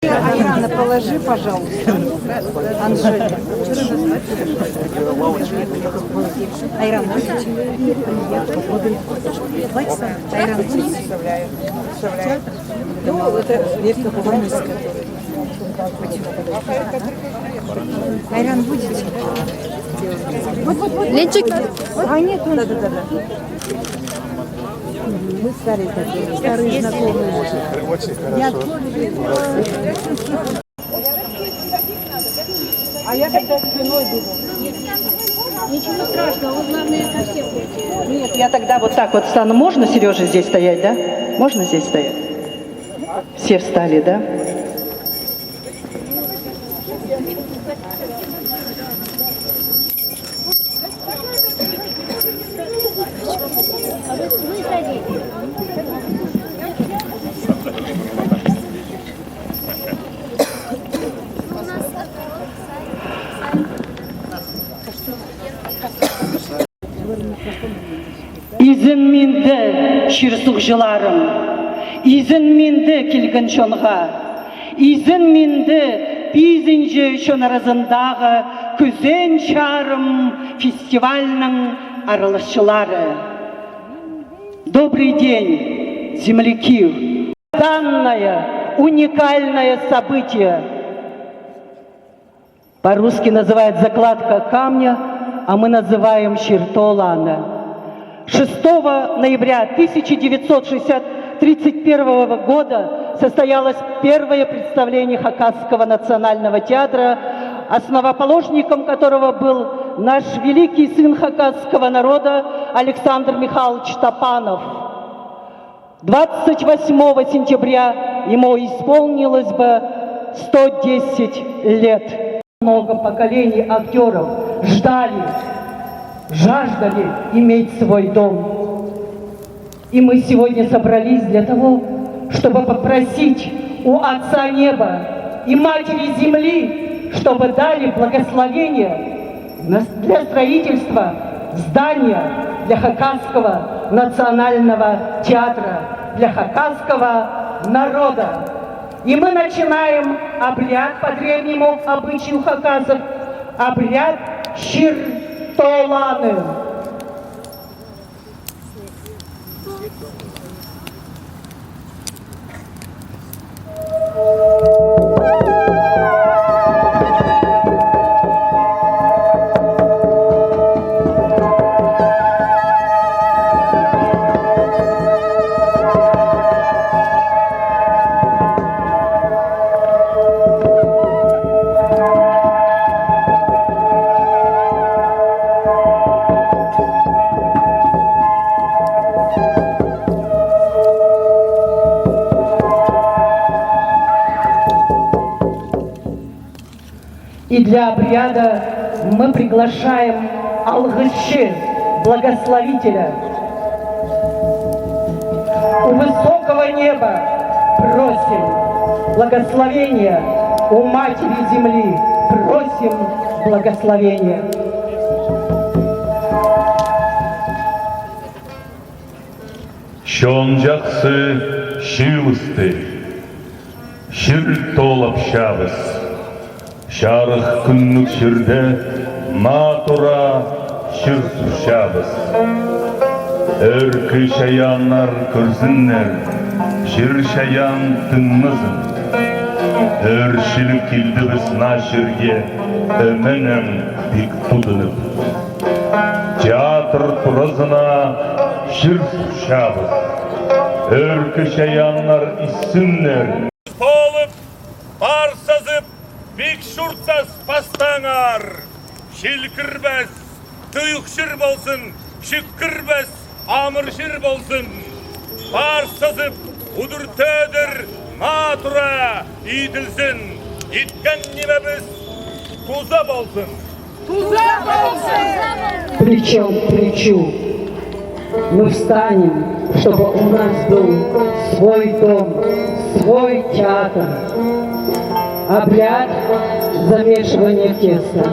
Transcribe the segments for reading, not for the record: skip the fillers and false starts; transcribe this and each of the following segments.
Айрана, положи, пожалуйста. Анжеле. Айран, будете? Айран, будете? Ну, это редко бывает. Айран, будете? Ленчик. А нет, он... Да-да-да. Мы старые такие, старые знакомые. Очень хорошо. А я тогда спиной буду. Ничего страшного, вы главное ко всем будете. Нет, я тогда вот так вот встану. Можно, Сережа, здесь стоять, да? Можно здесь стоять? Все встали, да? А вы садитесь. Изин минді чирсуғжыларым, изин минді келген чонға, изин минді пизинжі чон арасындағы күзен чарым фестивальның аралашчылары. Добрый день, земляки! Данное уникальное событие по-русски называют закладка камня, а мы называем чертолана. 6 ноября 1931 года состоялось первое представление Хакасского национального театра, основоположником которого был наш великий сын хакасского народа Александр Михайлович Топанов. 28 сентября ему исполнилось бы 110 лет. Много поколений актеров ждали, жаждали иметь свой дом. И мы сегодня собрались для того, чтобы попросить у Отца Неба и Матери Земли, чтобы дали благословение для строительства здания для Хакасского национального театра, для хакасского народа. И мы начинаем обряд по древнему обычаю хакасов, обряд чиртоланы. И для обряда мы приглашаем Алгыщи, благословителя. У высокого неба просим благословения, у Матери Земли просим благословения. Чонжаксы шилысты, шир толап шабыс. Шарых күннүк ширде натура шир шабыс. Өркү шаяннар көрсіннер, шир шаян тыңмызын. Өршілік келді біз на ширге, өмінім бик тудынып. Театр туразына шир шабыс. Өркү шаяннар иссіннер. Толып, парсазып, бик шуртас пастаңар. Шилкірбәс, тұйықшыр болсын, шүккірбәс, амыршыр болсын. Парсазып, удуртөдір, натура иділсін. Иткен немебіз туза болсын. Плечом к плечу мы встанем, чтобы у нас был свой дом, свой театр. Обряд замешивания теста.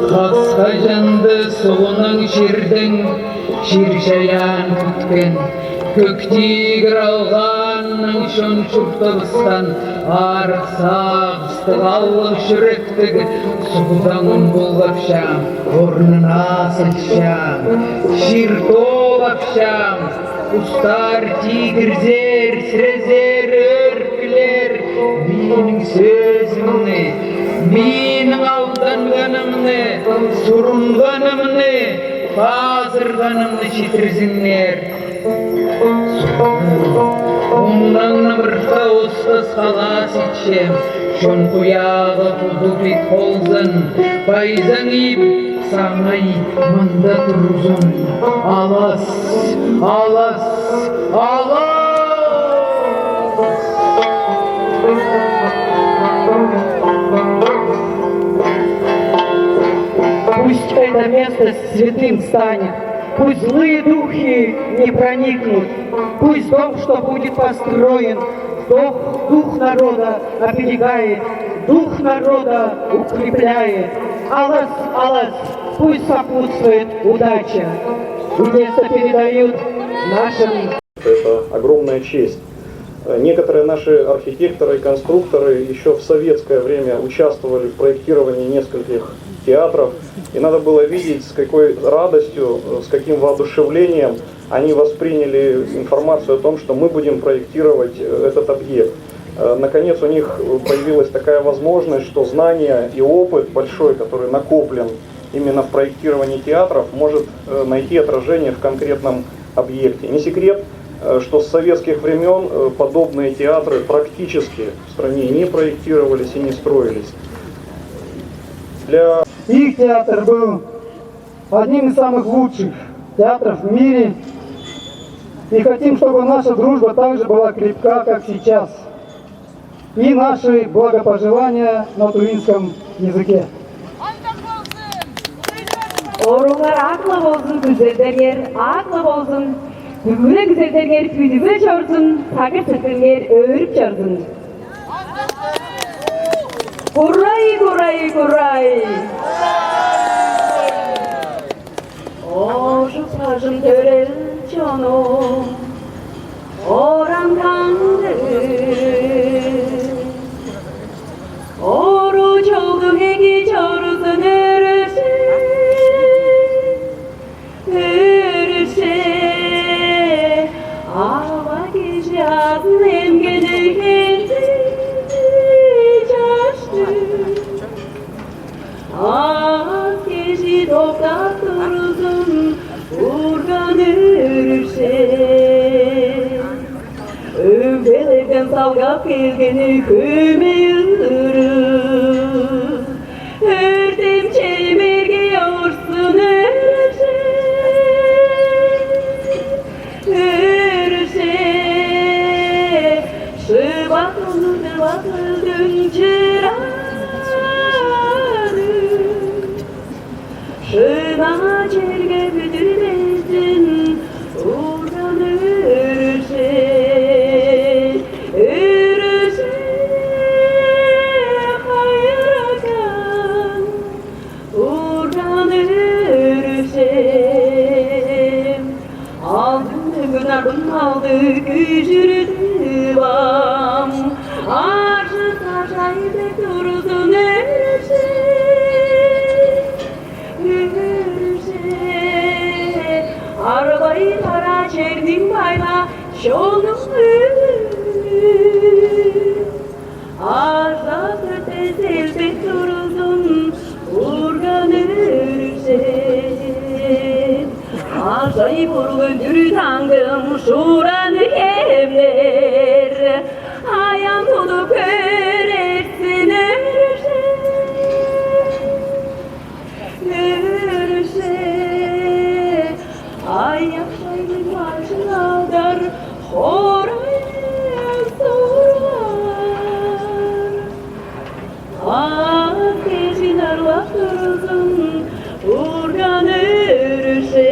Хасхажанды Соғының жердің жер күткен көктегір алғанның шоншуқтығыстан арықсағыстығаллық жүректігі суғдаң болғапшам орнына сілшам жер толапшам Устар тигірзер, сірезер, өркілер, менің сөзімні, менің алданғанымны, сұрынғанымны, қазырғанымны жетірзіңнер. Ондан нымырқа остас қалас итшем, шон құяғы тудупит холзын, байзаң ип, саңай мында тұрзын. Алас, алас, алас! Пусть это место святым станет, пусть злые духи не проникнут, пусть дом, что будет построен, дух народа оберегает, дух народа укрепляет. Алас, алас, пусть сопутствует удача. Место передают нашим. Это огромная честь. Некоторые наши архитекторы и конструкторы еще в советское время участвовали в проектировании нескольких театров. И надо было видеть, с какой радостью, с каким воодушевлением они восприняли информацию о том, что мы будем проектировать этот объект. Наконец у них появилась такая возможность, что знания и опыт большой, который накоплен именно в проектировании театров, может найти отражение в конкретном объекте. Не секрет, что с советских времен подобные театры практически в стране не проектировались и не строились. Для Их театр был одним из самых лучших театров в мире. И хотим, чтобы наша дружба также была крепка, как сейчас. И наши благопожелания на тувинском языке. Орулар аклы болсун, күзелдергер аклы болсун, бүгүнө күзелдергер күнүгө чорсун, такыр сыртыңер өрүп чорсун. Курай, курай, курай! Ожуп төрел чоно, орам канды. Ору чолду хеги чорусун өрүшө, өрүшө. Ава киши атын эмгени келди чачты. Аз киши токтап турсун, урган өрүшө. Өлкелерден салгап келгени көмөй ырып. Өртем чемерге орсун өрүшө, өрүшө. Шыбатылды батылдың чыраны. Шына жерге бүтүрбесин урган өрүшө. Өрүшө хайракан, урган өрүшө. Алдын гүнардын алды күжүрдү бам. Аршы тажайды турдун өрүшө, өрүшө. Арбай кара чердин байла чоңун Ажак өтө селбек турдун урган өрүшө. Ажай бургун дүрү таңдым шураны кемдер. Аян тулуп көрерсин өрүшө, өрүшө. Аяк шайдын башынадар хорай сорар. Ак кежин арлап турсун урган өрүшө,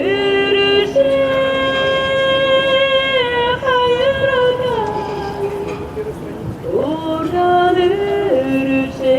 өрүшө хайракан, урган өрүшө.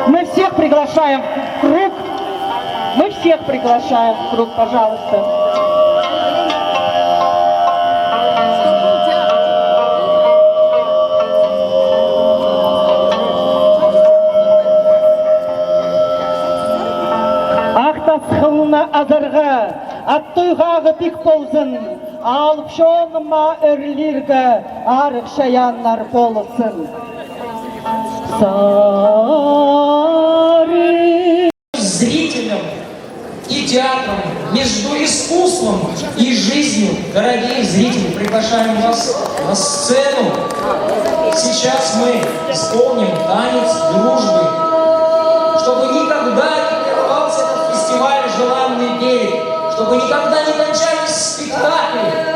Мы всех приглашаем в круг. Мы всех приглашаем в круг, пожалуйста. Ахтасхылна азырға, аттуйғағы пик болсын, алып шоныма өрлиргі, арық шаяннар болсын. Сары Зрителям и театром, между искусством и жизнью. Дорогие зрители, приглашаем вас на сцену. Сейчас мы исполним танец дружбы, чтобы никогда не прервался этот фестиваль «Желанный берег», чтобы никогда не кончались спектакли.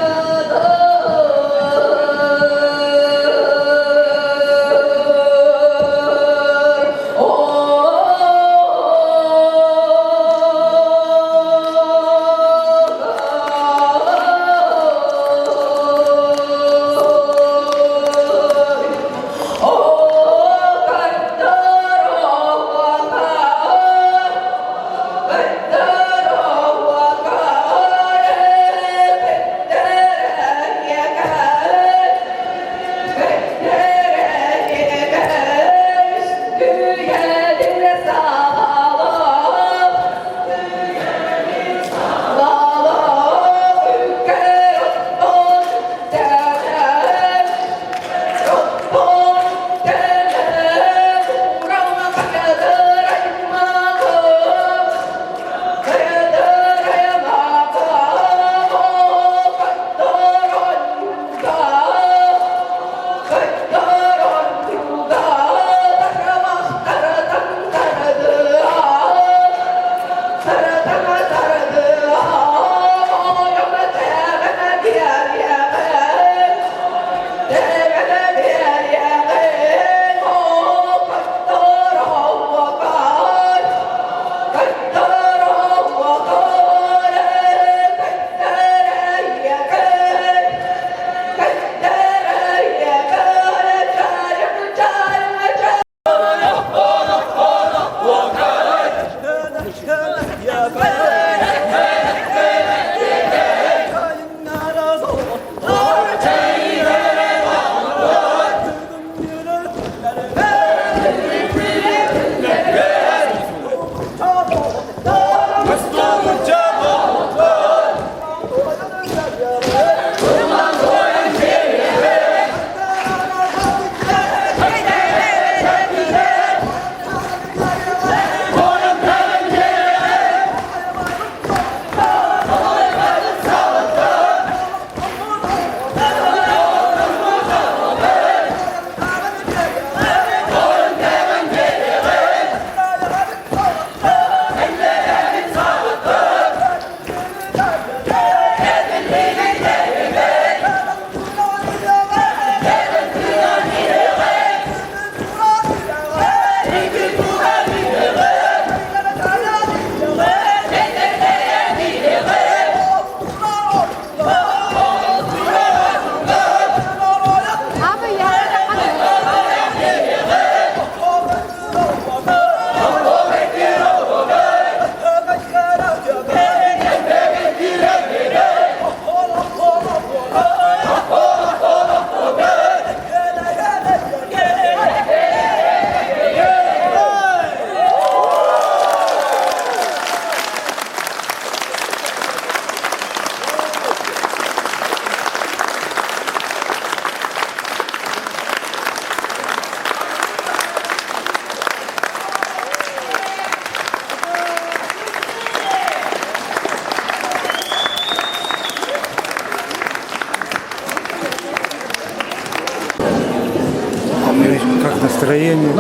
Настроение.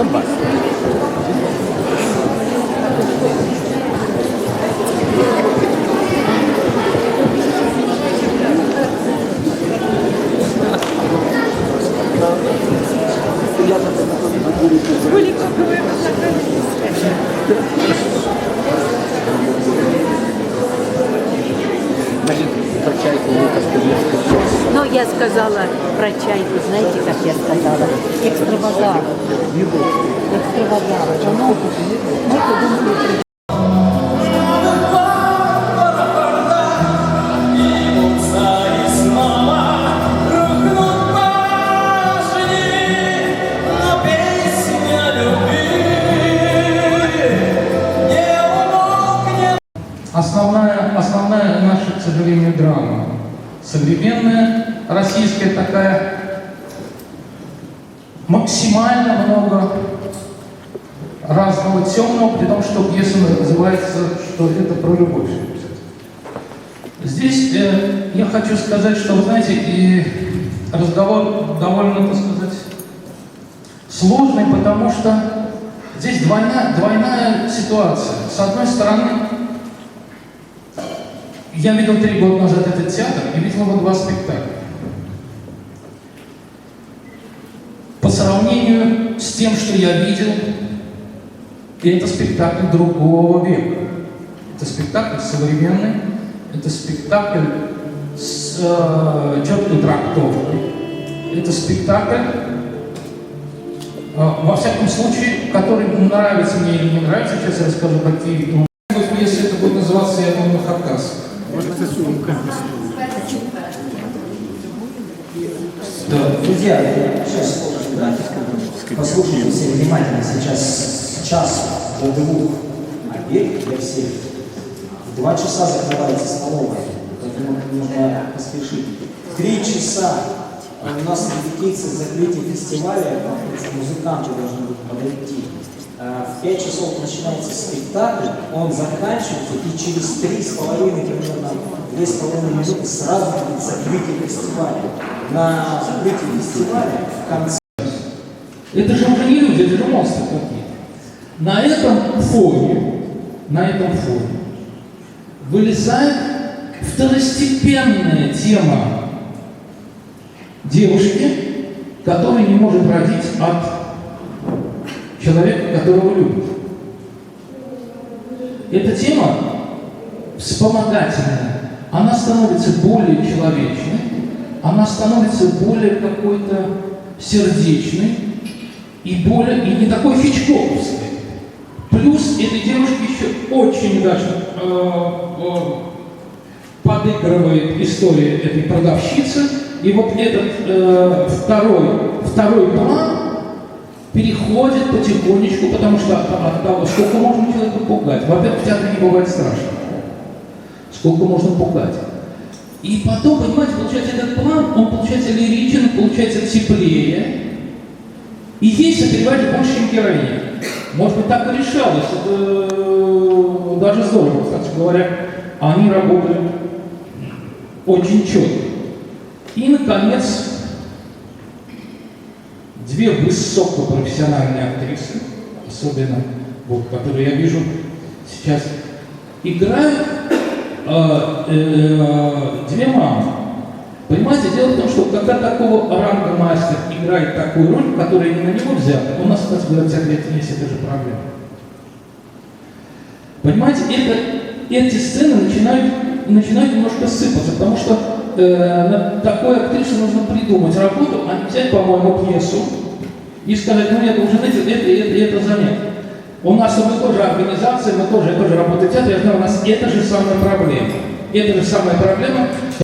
Ну, я сказала про чайку, знаете, как я сказала? Экстравагант. Экстравагант. Ну, мы подумали, Основная, основная наша, к сожалению, драма. Современная, российская такая, максимально много разного темного, при том, что пьеса называется, что это про любовь. Здесь я хочу сказать, что, вы знаете, и разговор довольно, так сказать, сложный, потому что здесь двойная ситуация. С одной стороны, я видел 3 года назад этот театр и видел его 2 спектакля. По сравнению с тем, что я видел, это спектакль другого века. Это спектакль современный, это спектакль с четкой трактовкой, это спектакль, во всяком случае, который нравится мне или не нравится, сейчас я расскажу, какие. Если это будет называться, я думаю, Хакас. Да, друзья, сейчас послушайте все внимательно. Сейчас 1:45 обед для всех. В 2 часа закрывается столовая, поэтому нужно поспешить. В 3 часа у нас репетиция закрытия фестиваля, музыканты должны будут подойти. В 5 часов начинается спектакль, он заканчивается, и через три с половиной, примерно две с половиной минуты сразу будет закрытие фестиваля. На закрытии фестиваля в конце... Это же уже не люди, это же монстры какие-то. На этом фоне вылезает второстепенная тема девушки, которая не может родить от человека, которого любит. Эта тема вспомогательная, она становится более человечной, она становится более какой-то сердечной и не такой хичкоковской. Плюс этой девушке еще очень удачно подыгрывает история этой продавщицы. И вот этот второй план переходит потихонечку, потому что от того, сколько можно человека пугать. Во-первых, в театре не бывает страшно. Сколько можно пугать. И потом, понимаете, получается этот план, он получается лиричен, получается теплее. И ей сопереживать больше, чем героиня. Может быть, так и решалось. Это даже здорово, кстати говоря. Они работают очень четко. И, наконец, 2 высокопрофессиональные актрисы, особенно, вот, которые я вижу сейчас, играют 2 мамы. Понимаете, дело в том, что когда такого ранга мастер играет такую роль, которая не на него взята, у нас, кстати говоря, в театре есть эта же проблема. Понимаете, эти сцены начинают немножко сыпаться, потому что на такой актрисе нужно придумать работу, а не взять, по-моему, пьесу и сказать, ну я должен это, это, это, это занять. У нас мы тоже организация, мы тоже, я тоже работаю в театре, я знаю, у нас это же самая проблема. Это же самая проблема.